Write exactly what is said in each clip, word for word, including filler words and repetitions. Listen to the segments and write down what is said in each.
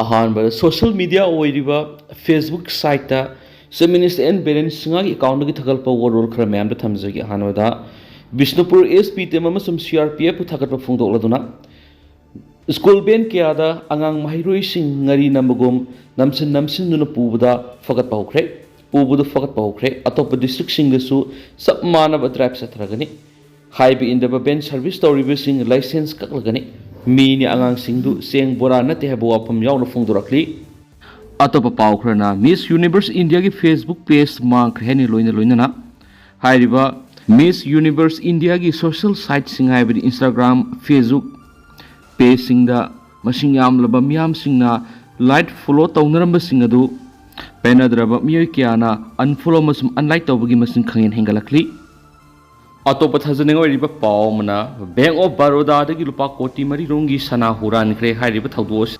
ꯑꯍꯥꯟꯕꯗ social media ꯑꯣꯏꯔꯤꯕ Facebook ꯁꯥꯏꯠꯇ ꯆꯤꯐ ꯃꯤꯅꯤꯁꯇꯔ ꯑꯦꯟ ꯕꯤꯔꯦꯟ ꯁꯤꯡꯍꯒꯤ ꯑꯦꯀꯥꯎꯟꯗꯒꯤ ꯊꯥꯒꯠꯂꯛꯄ ꯋꯥꯔꯣꯜ ꯈꯔ ꯃꯌꯥꯝꯗ ꯊꯝꯖꯒꯦ꯫ ꯑꯍꯥꯟꯕꯗ, ꯕꯤꯁꯅꯨꯄꯨꯔ ꯑꯦꯁ ꯄꯤ ꯇꯤꯝ ꯑꯃꯁꯨꯡ ꯁꯤ ꯑꯥꯔ ꯄꯤ ꯑꯦꯐꯄꯨ ꯊꯥꯒꯠꯄ ꯐꯣꯡꯗꯣꯛꯂꯗꯨꯅ ꯁ꯭ꯀꯨꯜ ꯚꯦꯟ ꯀꯌꯥꯗ ꯑꯉꯥꯡ ꯃꯍꯩꯔꯣꯏꯁꯤꯡ ꯉꯥꯔꯤ ꯅꯝꯕꯒꯨꯝ ꯅꯝꯁꯤꯟ ꯅꯝꯁꯤꯟꯗꯨꯅ ꯄꯨꯕꯗ ꯐꯒꯠꯄ ꯍꯧꯈ꯭ꯔꯦ꯫ ꯄꯨꯕꯗꯨ ꯐꯒꯠꯄ ꯍꯧꯈ꯭ꯔꯦ꯫ ꯑꯇꯣꯞꯄ ꯗꯤꯁꯇ꯭ꯔꯤꯛꯁꯤꯡꯗꯁꯨ ꯆꯞ ꯃꯥꯟꯅꯕ ꯗ꯭ꯔꯥꯏꯚ ꯆꯠꯊꯔꯒꯅꯤ꯫ ꯍꯥꯏꯕ ꯏꯟꯗꯕ ꯚꯦꯟ ꯁꯔꯚꯤꯁ ꯇꯧꯔꯤꯕꯁꯤꯡ ꯂꯥꯏꯁꯦꯟꯁ ꯀꯛꯂꯒꯅꯤ꯫ ꯃꯤꯅꯤ ꯑꯉꯥꯡꯁꯤꯡꯗꯨ ꯆꯦꯡ ꯕꯣꯔꯥ ꯅꯠꯇꯦ ꯍꯥꯏꯕ ꯋꯥꯐꯝ ꯌꯥꯎꯅ ꯐꯣꯡꯗꯣꯔꯛꯂꯤ꯫ ꯑꯇꯣꯞꯄ ꯄꯥꯎ ꯈꯔꯅ, ꯃꯤꯁ ꯌꯨꯅꯤꯚꯔꯁ ꯏꯟꯗꯤꯌꯥꯒꯤ Facebook ꯄꯦꯖ ꯃꯥꯡꯈ꯭ꯔꯦ ꯍꯥꯏꯅ ꯂꯣꯏꯅ ꯂꯣꯏꯅꯅ ꯍꯥꯏꯔꯤꯕ ꯃꯤꯁ ꯌꯨꯅꯤꯚꯔꯁ ꯏꯟꯗꯤꯌꯥꯒꯤ ꯁꯣꯁꯤꯌꯦꯜ ꯁꯥꯏꯠꯁꯤꯡ ꯍꯥꯏꯕꯗꯤ Instagram, Facebook ꯄꯦꯖꯁꯤꯡꯗ ꯃꯁꯤꯡ ꯌꯥꯝꯂꯕ ꯃꯤꯌꯥꯝꯁꯤꯡꯅ ꯂꯥꯏꯛ, ꯐꯣꯂꯣ ꯇꯧꯅꯔꯝꯕꯁꯤꯡ ꯑꯗꯨ ꯄꯦꯟꯅꯗ꯭ꯔꯕ ꯃꯤꯑꯣꯏ ꯀꯌꯥꯅ ꯑꯟꯐꯣꯂꯣ ꯑꯃꯁꯨꯡ ꯑꯟꯂꯥꯏꯛ ꯇꯧꯕꯒꯤ ꯃꯁꯤꯡ ꯈꯪꯍꯦꯟ ꯍꯦꯟꯒꯠꯂꯛꯂꯤ꯫ ꯑꯇꯣꯞꯄ ꯊꯥꯖꯅꯤꯡꯉꯥꯏ ꯑꯣꯏꯔꯤꯕ ꯄꯥꯎ ꯑꯃꯅ, ꯕꯦꯡꯛ ꯑꯣꯐ ꯕꯔꯣꯗꯥꯗꯒꯤ ꯂꯨꯄꯥ ꯀꯣꯇꯤ ꯃꯔꯤ ꯔꯣꯝꯒꯤ ꯁꯅꯥ ꯍꯨꯔꯥꯟꯈ꯭ꯔꯦ ꯍꯥꯏꯔꯤꯕ ꯊꯧꯗꯣꯛ ꯑꯁꯤ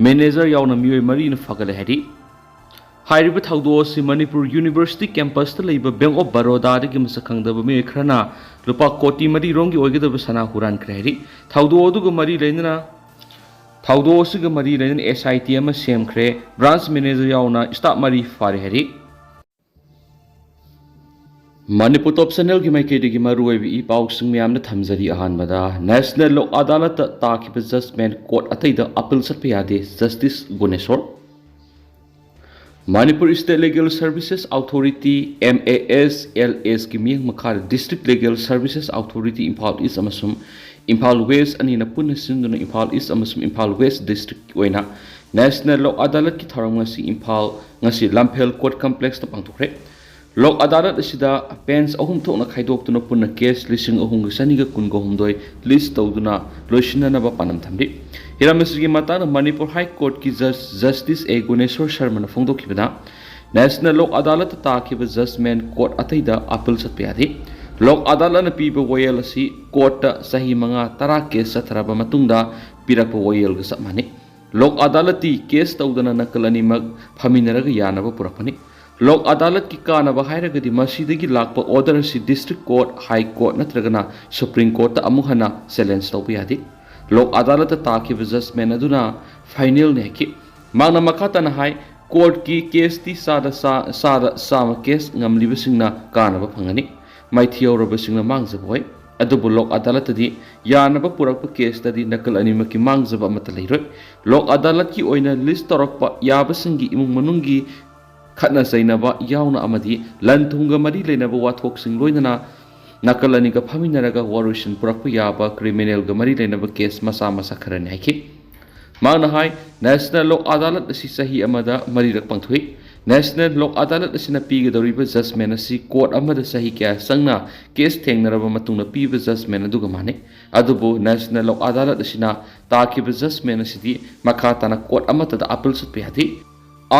ꯃꯦꯅꯦꯖꯔ ꯌꯥꯎꯅ ꯃꯤꯑꯣꯏ ꯃꯔꯤꯅ ꯐꯒꯠꯂꯦ ꯍꯥꯏꯔꯤ꯫ ꯍꯥꯏꯔꯤꯕ ꯊꯧꯗꯣꯛ ꯑꯁꯤ ꯃꯅꯤꯄꯨꯔ ꯌꯨꯅꯤꯚꯔꯁꯤꯇꯤ ꯀꯦꯝꯄꯁꯇ ꯂꯩꯕ ꯕꯦꯡꯛ ꯑꯣꯐ ꯕꯔꯣꯗꯥꯗꯒꯤ ꯃꯁꯛ ꯈꯪꯗꯕ ꯃꯤꯑꯣꯏ ꯈꯔꯅ ꯂꯨꯄꯥ ꯀꯣꯇꯤ ꯃꯔꯤ ꯔꯣꯝꯒꯤ ꯑꯣꯏꯒꯗꯕ ꯁꯅꯥ ꯍꯨꯔꯥꯟꯈ꯭ꯔꯦ ꯍꯥꯏꯔꯤ꯫ ꯊꯧꯗꯣꯛ ꯑꯗꯨꯒ ꯃꯔꯤ ꯂꯩꯅꯅ, ꯊꯧꯗꯣꯛ ꯑꯁꯤꯒ ꯃꯔꯤ ꯂꯩꯅꯅ ꯑꯦꯁ ꯑꯥꯏ ꯇꯤ ꯑꯃ ꯁꯦꯝꯈ꯭ꯔꯦ꯫ ꯕ꯭ꯔꯥꯟꯁ ꯃꯦꯅꯦꯖꯔ ꯌꯥꯎꯅ ꯁ꯭ꯇꯥꯐ ꯃꯔꯤ ꯐꯥꯔꯦ ꯍꯥꯏꯔꯤ꯫ ꯃꯅꯤꯄꯨꯔ ꯇꯣꯞ ꯆꯦꯅꯦꯜꯒꯤ ꯃꯥꯏꯀꯩꯗꯒꯤ ꯃꯔꯨꯑꯣꯏꯕ ꯏ ꯄꯥꯎꯁꯤꯡ ꯃꯌꯥꯝꯅ ꯊꯝꯖꯔꯤ꯫ ꯑꯍꯥꯟꯕꯗ, ꯅꯦꯁꯅꯦꯜ ꯂꯣꯛ ꯑꯗꯥꯂꯠꯇ ꯇꯥꯈꯤꯕ ꯖꯁꯃꯦꯟ ꯀꯣꯔꯠ ꯑꯇꯩꯗ ꯑꯄꯤꯜ ꯆꯠꯄ ꯌꯥꯗꯦ, justice Guneshor. Manipur state legal services authority, M A S L ꯑꯦꯁꯀꯤ ꯃꯤꯠꯌꯦꯡ ꯃꯈꯥꯗ district legal services authority Imphal east ꯑꯃꯁꯨꯡ ꯏꯝꯐꯥꯜ ꯋꯦꯁ ꯑꯅꯤꯅ ꯄꯨꯟꯅ ꯁꯤꯟꯗꯨꯅ ꯏꯝꯐꯥꯜ ꯏꯁ ꯑꯃꯁꯨꯡ ꯏꯝꯐꯥꯜ ꯋꯦꯁ ꯗꯤꯁꯇ꯭ꯔꯤꯛꯀꯤ ꯑꯣꯏꯅ ꯅꯦꯁꯅꯦꯜ ꯂꯣꯛ ꯑꯗꯥꯂꯠꯀꯤ ꯊꯧꯔꯝ ꯉꯁꯤ ꯏꯝꯐꯥꯜ, ꯉꯁꯤ ꯂꯝꯐꯦꯜ ꯀꯣꯔꯠ ꯀꯝꯄ꯭ꯂꯦꯛꯁꯇ ꯄꯥꯡꯊꯣꯛꯈ꯭ꯔꯦ꯫ ꯂꯣꯛ ꯑꯗꯥꯂꯠ ꯑꯁꯤꯗ ꯕꯦꯟꯁ ꯑꯍꯨꯝ ꯊꯣꯛꯅ ꯈꯥꯏꯗꯣꯛꯇꯨꯅ ꯄꯨꯟꯅ ꯀꯦꯁ ꯂꯤꯁꯤꯡ ꯑꯍꯨꯝꯒ ꯆꯅꯤꯒ ꯀꯨꯟꯒ ꯍꯨꯝꯗꯣꯏ ꯂꯤꯁ ꯇꯧꯗꯨꯅ ꯂꯣꯏꯁꯤꯟꯅꯅꯕ ꯄꯥꯟꯗꯝ ꯊꯝꯂꯤ꯫ ꯍꯤꯔꯝ ꯑꯁꯤꯒꯤ ꯃꯇꯥꯡꯗ ꯃꯅꯤꯄꯨꯔ ꯍꯥꯏ ꯀꯣꯔꯠꯀꯤ ꯖꯁ ꯖꯁꯇꯤꯁ ꯑꯦ ꯒꯨꯅꯦꯁꯣꯔ ꯁꯔꯃꯅ ꯐꯣꯡꯗꯣꯛꯈꯤꯕꯗ, ꯅꯦꯁꯅꯦꯜ ꯂꯣꯛ ꯑꯗꯥꯂꯠꯇ ꯇꯥꯈꯤꯕ ꯖꯁꯃꯦꯟ ꯀꯣꯔꯠ ꯑꯇꯩꯗ ꯑꯄꯤꯜ ꯆꯠꯄ ꯌꯥꯗꯦ꯫ ꯂꯣꯛ ꯑꯗꯥꯂꯠꯅ ꯄꯤꯕ ꯋꯥꯌꯦꯜ ꯑꯁꯤ ꯀꯣꯔꯠꯇ ꯆꯍꯤ ꯃꯉꯥ, ꯇꯔꯥ ꯀꯦꯁ ꯆꯠꯊꯔꯕ ꯃꯇꯨꯡꯗ ꯄꯤꯔꯛꯄ ꯋꯥꯌꯦꯜꯒ ꯆꯞ ꯃꯥꯟꯅꯩ꯫ ꯂꯣꯛ ꯑꯗꯥꯂꯠꯇꯤ ꯀꯦꯁ ꯇꯧꯗꯅ ꯅꯥꯀꯜ ꯑꯅꯤꯃꯛ ꯐꯝꯃꯤꯟꯅꯔꯒ ꯌꯥꯅꯕ ꯄꯨꯔꯛꯄꯅꯤ꯫ ꯂꯣꯛ ꯑꯗꯥꯂꯠꯀꯤ ꯀꯥꯟꯅꯕ ꯍꯥꯏꯔꯒꯗꯤ ꯃꯁꯤꯗꯒꯤ ꯂꯥꯛꯄ ꯑꯣꯔꯗꯔ ꯑꯁꯤ ꯗꯤꯁꯇ꯭ꯔꯤꯛ ꯀꯣꯔꯠ, ꯍꯥꯏ ꯀꯣꯔꯠ ꯅꯠꯇ꯭ꯔꯒꯅ ꯁꯨꯄ꯭ꯔꯤꯝ ꯀꯣꯔꯠꯇ ꯑꯃꯨꯛ ꯍꯟꯅ ꯆꯦꯂꯦꯟꯖ ꯇꯧꯕ ꯌꯥꯗꯦ꯫ ꯂꯣꯛ ꯑꯗꯥꯂꯠꯇ ꯇꯥꯈꯤꯕ ꯖꯁꯃꯦꯟ ꯑꯗꯨꯅ ꯐꯥꯏꯅꯦꯜꯅꯤ ꯍꯥꯏꯈꯤ꯫ ꯃꯍꯥꯛꯅ ꯃꯈꯥ ꯇꯥꯅ ꯍꯥꯏ, ꯀꯣꯔꯠꯀꯤ ꯀꯦꯁꯇꯤ ꯆꯥꯗ ꯆꯥ-, ꯆꯥꯗ ꯆꯥꯝꯃ ꯀꯦꯁ ꯉꯝꯂꯤꯕꯁꯤꯡꯅ ꯀꯥꯟꯅꯕ ꯐꯪꯒꯅꯤ, ꯃꯥꯏꯊꯤꯍꯧꯔꯕꯁꯤꯡꯅ ꯃꯥꯡꯖꯕ ꯑꯣꯏ꯫ ꯑꯗꯨꯕꯨ ꯂꯣꯛ ꯑꯗꯥꯂꯠꯇꯗꯤ ꯌꯥꯅꯕ ꯄꯨꯔꯛꯄ ꯀꯦꯁꯇꯗꯤ ꯅꯥꯀꯜ ꯑꯅꯤꯃꯛꯀꯤ ꯃꯥꯡꯖꯕ ꯑꯃꯠꯇ ꯂꯩꯔꯣꯏ꯫ ꯂꯣꯛ ꯑꯗꯥꯂꯠꯀꯤ ꯑꯣꯏꯅ ꯂꯤꯁ ꯇꯧꯔꯛꯄ ꯌꯥꯕꯁꯤꯡꯒꯤ ꯏꯃꯨꯡ ꯃꯅꯨꯡꯒꯤ ꯈꯠꯅ ꯆꯩꯅꯕ ꯌꯥꯎꯅ ꯑꯃꯗꯤ ꯂꯟ ꯊꯨꯝꯒ ꯃꯔꯤ ꯂꯩꯅꯕ ꯋꯥꯊꯣꯛꯁꯤꯡ ꯂꯣꯏꯅꯅ ꯅꯥꯀꯜ ꯑꯅꯤꯒ ꯐꯝꯃꯤꯟꯅꯔꯒ ꯋꯥꯔꯣꯏꯁꯤꯟ ꯄꯨꯔꯛꯄ ꯌꯥꯕ ꯀ꯭ꯔꯤꯃꯤꯅꯦꯜꯒ ꯃꯔꯤ ꯂꯩꯅꯕ ꯀꯦꯁ ꯃꯆꯥ ꯃꯆꯥ ꯈꯔꯅꯤ ꯍꯥꯏꯈꯤ꯫ ꯃꯍꯥꯛꯅ ꯍꯥꯏ, ꯅꯦꯁꯅꯦꯜ ꯂꯣꯛ ꯑꯗꯥꯂꯠ ꯑꯁꯤ ꯆꯍꯤ ꯑꯃꯗ ꯃꯔꯤꯔꯛ ꯄꯥꯡꯊꯣꯛꯏ꯫ ꯅꯦꯁꯅꯦꯜ ꯂꯣꯛ ꯑꯗꯥꯂꯠ ꯑꯁꯤꯅ ꯄꯤꯒꯗꯧꯔꯤꯕ ꯖꯖꯃꯦꯟ ꯑꯁꯤ ꯀꯣꯔꯠ ꯑꯃꯗ ꯆꯍꯤ ꯀꯌꯥ ꯆꯪꯅ ꯀꯦꯁ ꯊꯦꯡꯅꯔꯕ ꯃꯇꯨꯡꯗ ꯄꯤꯕ ꯖꯖꯃꯦꯟ ꯑꯗꯨꯒ ꯃꯥꯟꯅꯩ꯫ ꯑꯗꯨꯕꯨ ꯅꯦꯁꯅꯦꯜ ꯂꯣꯛ ꯑꯗꯥꯂꯠ ꯑꯁꯤꯅ ꯇꯥꯈꯤꯕ ꯖꯖꯃꯦꯟ ꯑꯁꯤꯗꯤ ꯃꯈꯥ ꯇꯥꯅ ꯀꯣꯔꯠ ꯑꯃꯠꯇꯗ ꯑꯄꯤꯜ ꯆꯠꯄ ꯌꯥꯗꯦ꯫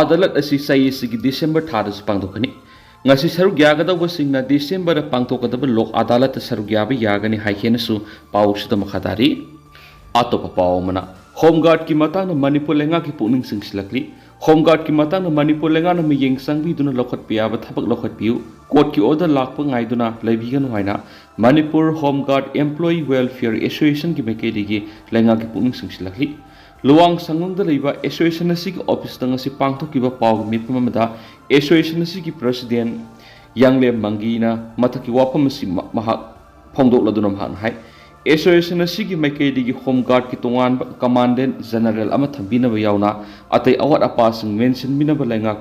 ꯑꯗꯥꯂꯠ ꯑꯁꯤ ꯆꯍꯤ ꯑꯁꯤꯒꯤ ꯗꯤꯁꯦꯝꯕꯔ ꯊꯥꯗꯁꯨ ꯄꯥꯡꯊꯣꯛꯀꯅꯤ꯫ ꯉꯁꯤ ꯁꯔꯨꯛ ꯌꯥꯒꯗꯧꯕꯁꯤꯡꯅ ꯗꯤꯁꯦꯝꯕꯔꯗ ꯄꯥꯡꯊꯣꯛꯀꯗꯕ ꯂꯣꯛ ꯑꯗꯥꯂꯠꯇ ꯁꯔꯨꯛ ꯌꯥꯕ ꯌꯥꯒꯅꯤ ꯍꯥꯏꯈꯤꯅꯁꯨ ꯄꯥꯎꯁꯤꯗ ꯃꯈꯥ ꯇꯥꯔꯤ꯫ ꯑꯇꯣꯞꯄ ꯄꯥꯎ ꯑꯃꯅ, ꯍꯣꯝ ꯒꯥꯔꯗꯀꯤ ꯃꯇꯥꯡꯗ ꯃꯅꯤꯄꯨꯔ ꯂꯩꯉꯥꯛꯀꯤ ꯄꯨꯛꯅꯤꯡ ꯆꯤꯡꯁꯤꯜꯂꯛꯂꯤ꯫ ꯍꯣꯝ ꯒꯥꯔꯗꯀꯤ ꯃꯇꯥꯡꯗ ꯃꯅꯤꯄꯨꯔ ꯂꯩꯉꯥꯛꯅ ꯃꯤꯠꯌꯦꯡ ꯆꯪꯕꯤꯗꯨꯅ ꯂꯧꯈꯠꯄ ꯌꯥꯕ ꯊꯕꯛ ꯂꯧꯈꯠꯄꯤꯌꯨ꯫ ꯀꯣꯔꯠꯀꯤ ꯑꯣꯔꯗꯔ ꯂꯥꯛꯄ ꯉꯥꯏꯗꯨꯅ ꯂꯩꯕꯤꯒꯅꯨ ꯍꯥꯏꯅ ꯃꯅꯤꯄꯨꯔ ꯍꯣꯝ ꯒꯥꯔꯗ ꯑꯦꯝꯄ꯭ꯂꯣꯌꯤ ꯋꯦꯜꯐꯤꯌꯔ ꯑꯦꯁꯣꯁꯤꯌꯦꯁꯟꯒꯤ ꯃꯥꯏꯀꯩꯗꯒꯤ ꯂꯩꯉꯥꯛꯀꯤ ꯄꯨꯛꯅꯤꯡ ꯆꯤꯡꯁꯤꯜꯂꯛꯂꯤ꯫ ꯂꯨꯋꯥꯡ ꯁꯪꯂꯣꯡꯗ ꯂꯩꯕ ꯑꯦꯁꯣꯁꯤꯌꯦꯁꯟ ꯑꯁꯤꯒꯤ ꯑꯣꯐꯤꯁꯇ ꯉꯁꯤ ꯄꯥꯡꯊꯣꯛꯈꯤꯕ ꯄꯥꯎꯒꯤ ꯃꯤꯐꯝ ꯑꯃꯗ ꯑꯦꯁꯣꯁꯤꯌꯦꯁꯟ ꯑꯁꯤꯒꯤ ꯄ꯭ꯔꯁꯤꯗꯦꯟ ꯌꯥꯡꯂꯦꯝ ꯃꯪꯒꯤꯅ ꯃꯊꯛꯀꯤ ꯋꯥꯐꯝ ꯑꯁꯤ ꯃ-, ꯃꯍꯥꯛ ꯐꯣꯡꯗꯣꯛꯂꯗꯨꯅ ꯃꯍꯥꯛꯅ ꯍꯥꯏ, ꯑꯦꯁꯣꯁꯤꯌꯦꯁꯟ ꯑꯁꯤꯒꯤ ꯃꯥꯏꯀꯩꯗꯒꯤ ꯍꯣꯝ ꯒꯥꯔꯗꯀꯤ ꯇꯣꯉꯥꯟꯕ ꯀꯃꯥꯟꯗꯦꯟ ꯖꯦꯅꯔꯦꯜ ꯑꯃ ꯊꯝꯕꯤꯅꯕ ꯌꯥꯎꯅ ꯑꯇꯩ ꯑꯋꯥꯠ ꯑꯄꯥꯁꯤꯡ ꯃꯦꯟꯁꯤꯟꯕꯤꯅꯕ ꯂꯩꯉꯥꯛ,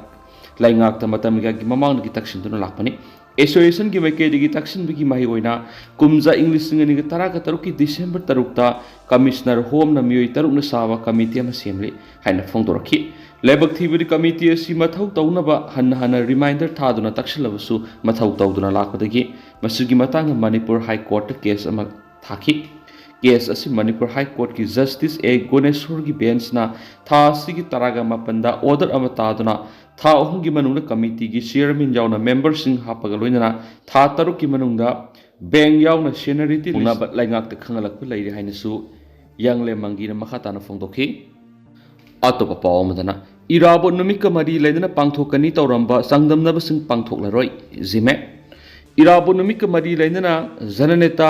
ꯂꯩꯉꯥꯛꯇ ꯃꯇꯝ ꯀꯌꯥꯒꯤ ꯃꯃꯥꯡꯗꯒꯤ ꯇꯛꯁꯤꯟꯗꯨꯅ ꯂꯥꯛꯄꯅꯤ꯫ ꯑꯦꯁꯣꯁꯤꯌꯦꯁꯟꯒꯤ ꯃꯥꯏꯀꯩꯗꯒꯤ ꯇꯛꯁꯤꯟꯕꯒꯤ ꯃꯍꯩ ꯑꯣꯏꯅ ꯀꯨꯝꯖꯥ ꯏꯪ ꯂꯤꯁꯤꯡ ꯑꯅꯤꯒ ꯇꯔꯥꯒ ꯇꯔꯨꯛꯀꯤ ꯗꯤꯁꯦꯝꯕꯔ ꯇꯔꯨꯛꯇ ꯀꯃꯤꯁꯅꯔ ꯍꯣꯝꯅ ꯃꯤꯑꯣꯏ ꯇꯔꯨꯛꯅ ꯁꯥꯕ ꯀꯃꯤꯇꯤ ꯑꯃ ꯁꯦꯝꯂꯤ ꯍꯥꯏꯅ ꯐꯣꯡꯗꯣꯔꯛꯈꯤ꯫ ꯂꯥꯏꯕꯛ ꯊꯤꯕꯗꯤ ꯀꯃꯤꯇꯤ ꯑꯁꯤ ꯃꯊꯧ ꯇꯧꯅꯕ ꯍꯟꯅ ꯍꯟꯅ ꯔꯤꯃꯥꯏꯟꯗꯔ ꯊꯥꯗꯨꯅ ꯇꯛꯁꯤꯜꯂꯕꯁꯨ ꯃꯊꯧ ꯇꯧꯗꯨꯅ ꯂꯥꯛꯄꯗꯒꯤ ꯃꯁꯤꯒꯤ ꯃꯇꯥꯡꯗ ꯃꯅꯤꯄꯨꯔ ꯍꯥꯏ ꯀꯣꯔꯠꯇ ꯀꯦꯁ ꯑꯃ ꯊꯥꯈꯤ꯫ ꯀꯦꯁ ꯑꯁꯤ ꯃꯅꯤꯄꯨꯔ ꯍꯥꯏ ꯀꯣꯔꯠꯀꯤ ꯖꯁꯇꯤꯁ ꯑꯦ ꯒꯨꯅꯦꯁꯣꯔꯒꯤ ꯕꯦꯟꯁꯅ ꯊꯥ ꯑꯁꯤꯒꯤ ꯇꯔꯥꯒ ꯃꯥꯄꯟꯗ ꯑꯣꯔꯗꯔ ꯑꯃ ꯇꯥꯗꯨꯅ ꯊꯥ ꯑꯍꯨꯝꯒꯤ ꯃꯅꯨꯡꯗ ꯀꯃꯤꯇꯤꯒꯤ ꯆꯤꯌꯔꯃꯦꯟ ꯌꯥꯎꯅ ꯃꯦꯝꯕꯔꯁꯤꯡ ꯍꯥꯞꯄꯒ ꯂꯣꯏꯅꯅ ꯊꯥ ꯇꯔꯨꯛꯀꯤ ꯃꯅꯨꯡꯗ ꯕꯦꯡ ꯌꯥꯎꯅ ꯁꯦꯅꯔꯤꯇꯤ ꯄꯨꯅꯕ ꯂꯩꯉꯥꯛꯇ ꯈꯪꯍꯜꯂꯛꯄ ꯂꯩꯔꯦ ꯍꯥꯏꯅꯁꯨ ꯌꯥꯡꯂꯦꯝ ꯃꯪꯒꯤꯅ ꯃꯈꯥ ꯇꯥꯅ ꯐꯣꯡꯗꯣꯛꯈꯤ꯫ ꯑꯇꯣꯞꯄ ꯄꯥꯎ ꯑꯃꯗꯅ, ꯏꯔꯥꯕꯣꯠ ꯅꯨꯃꯤꯠꯀ ꯃꯔꯤ ꯂꯩꯅꯅ ꯄꯥꯡꯊꯣꯛꯀꯅꯤ ꯇꯧꯔꯝꯕ ꯆꯥꯡꯗꯝꯅꯕꯁꯤꯡ ꯄꯥꯡꯊꯣꯛꯂꯔꯣꯏ, ꯖꯤꯃꯦꯠ꯫ ꯏꯔꯥꯕꯣꯠ ꯅꯨꯃꯤꯠꯀ ꯃꯔꯤ ꯂꯩꯅꯅ ꯖꯅꯅꯦꯇꯥ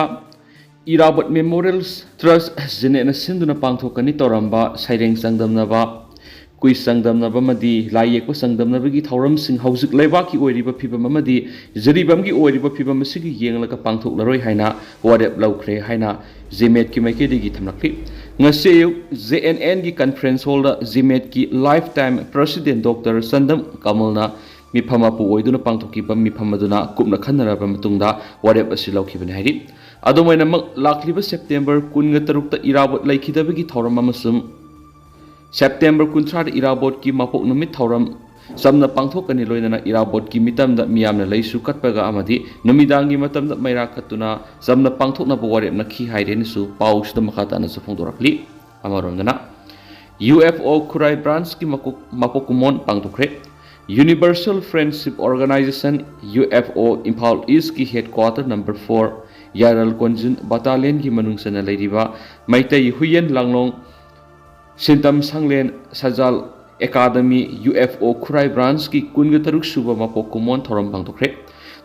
ꯏꯔꯥꯕꯣꯠ ꯃꯦꯃꯣꯔꯤꯌꯦꯜ ꯇ꯭ꯔꯁ ꯖꯤꯅꯦꯠꯅ ꯁꯤꯟꯗꯨꯅ ꯄꯥꯡꯊꯣꯛꯀꯅꯤ ꯇꯧꯔꯝꯕ ꯁꯩꯔꯦꯡ ꯆꯥꯡꯗꯝꯅꯕ, ꯀꯨꯏꯁ ꯆꯥꯡꯗꯝꯅꯕ ꯑꯃꯗꯤ ꯂꯥꯏ ꯌꯦꯛꯄ ꯆꯥꯡꯗꯝꯅꯕꯒꯤ ꯊꯧꯔꯝꯁꯤꯡ ꯍꯧꯖꯤꯛ ꯂꯩꯕꯥꯛꯀꯤ ꯑꯣꯏꯔꯤꯕ ꯐꯤꯕꯝ ꯑꯃꯗꯤ ꯖꯤꯔꯤꯕꯥꯝꯒꯤ ꯑꯣꯏꯔꯤꯕ ꯐꯤꯕꯝ ꯑꯁꯤꯒꯤ ꯌꯦꯡꯂꯒ ꯄꯥꯡꯊꯣꯛꯂꯔꯣꯏ ꯍꯥꯏꯅ ꯋꯥꯔꯦꯞ ꯂꯧꯈ꯭ꯔꯦ ꯍꯥꯏꯅ ꯖꯤꯃꯦꯠꯀꯤ ꯃꯥꯏꯀꯩꯗꯒꯤ ꯊꯝꯂꯛꯂꯤ꯫ ꯉꯁꯤ ꯑꯌꯨꯛ ꯖꯦ ꯑꯦꯟ ꯑꯦꯟꯒꯤ ꯀꯟꯐꯔꯦꯟꯁ ꯍꯣꯜꯗ ꯖꯤꯃꯦꯠꯀꯤ ꯂꯥꯏꯐ ꯇꯥꯏꯝ ꯄ꯭ꯔꯁꯤꯗꯦꯟ ꯗꯣꯛꯇꯔ ꯆꯟꯗꯝ ꯀꯃꯜꯅ ꯃꯤꯐꯝ ꯃꯄꯨ ꯑꯣꯏꯗꯨꯅ ꯄꯥꯡꯊꯣꯛꯈꯤꯕ ꯃꯤꯐꯝ ꯑꯗꯨꯅ ꯀꯨꯞꯅ ꯈꯟꯅꯔꯕ ꯃꯇꯨꯡꯗ ꯋꯥꯔꯦꯞ ꯑꯁꯤ ꯂꯧꯈꯤꯕꯅꯤ ꯍꯥꯏꯔꯤ꯫ ꯑꯗꯨꯝ ꯑꯣꯏꯅꯃꯛ, ꯂꯥꯛꯂꯤꯕ ꯁꯦꯞꯇꯦꯝꯕꯔ ꯀꯨꯟꯒ ꯇꯔꯨꯛꯇ ꯏꯔꯥꯕꯣꯠ ꯂꯩꯈꯤꯗꯕꯒꯤ ꯊꯧꯔꯝ ꯑꯃꯁꯨꯡ ꯁꯦꯞꯇꯦꯝꯕꯔ ꯀꯨꯟꯊ꯭ꯔꯥꯗ ꯏꯔꯥꯕꯣꯠꯀꯤ ꯃꯄꯣꯛ ꯅꯨꯃꯤꯠ ꯊꯧꯔꯝ ꯆꯝꯅ ꯄꯥꯡꯊꯣꯛꯀꯅꯤ꯫ ꯂꯣꯏꯅꯅ ꯏꯔꯥꯕꯣꯠꯀꯤ ꯃꯤꯇꯝꯗ ꯃꯤꯌꯥꯝꯅ ꯂꯩꯁꯨ ꯀꯠꯄꯒ ꯑꯃꯗꯤ ꯅꯨꯃꯤꯗꯥꯡꯒꯤ ꯃꯇꯝꯗ ꯃꯩꯔꯥ ꯀꯠꯇꯨꯅ ꯆꯝꯅ ꯄꯥꯡꯊꯣꯛꯅꯕ ꯋꯥꯔꯦꯞꯅꯈꯤ ꯍꯥꯏꯔꯦꯅꯁꯨ ꯄꯥꯎꯁꯤꯗ ꯃꯈꯥ ꯇꯥꯅꯁꯨ ꯐꯣꯡꯗꯣꯔꯛꯂꯤ꯫ ꯑꯃꯔꯣꯝꯗꯅ, ꯌꯨ ꯑꯦꯐ ꯑꯣ ꯈꯨꯔꯥꯏ ꯕ꯭ꯔꯥꯟꯁꯀꯤ ꯃꯀꯣꯛ-, ꯃꯄꯣꯛ ꯀꯨꯝꯑꯣꯟ ꯄꯥꯡꯊꯣꯛꯈ꯭ꯔꯦ꯫ Universal Friendship Organization, U F O, Imphal ꯏꯁꯀꯤ headquarter number four Yairal Konjin ꯕꯇꯥꯂꯤꯌꯟꯒꯤ ꯃꯅꯨꯡ ꯆꯟꯅ ꯂꯩꯔꯤꯕ Meitei Huiyen Langlong Sintam Shanglen Sajal academy, U F O ꯈꯨꯔꯥꯏ ꯕ꯭ꯔꯥꯟꯁꯀꯤ ꯀꯨꯟꯒ ꯇꯔꯨꯛ ꯁꯨꯕ ꯃꯄꯣꯛ ꯀꯨꯝꯑꯣꯟ ꯊꯧꯔꯝ ꯄꯥꯡꯊꯣꯛꯈ꯭ꯔꯦ꯫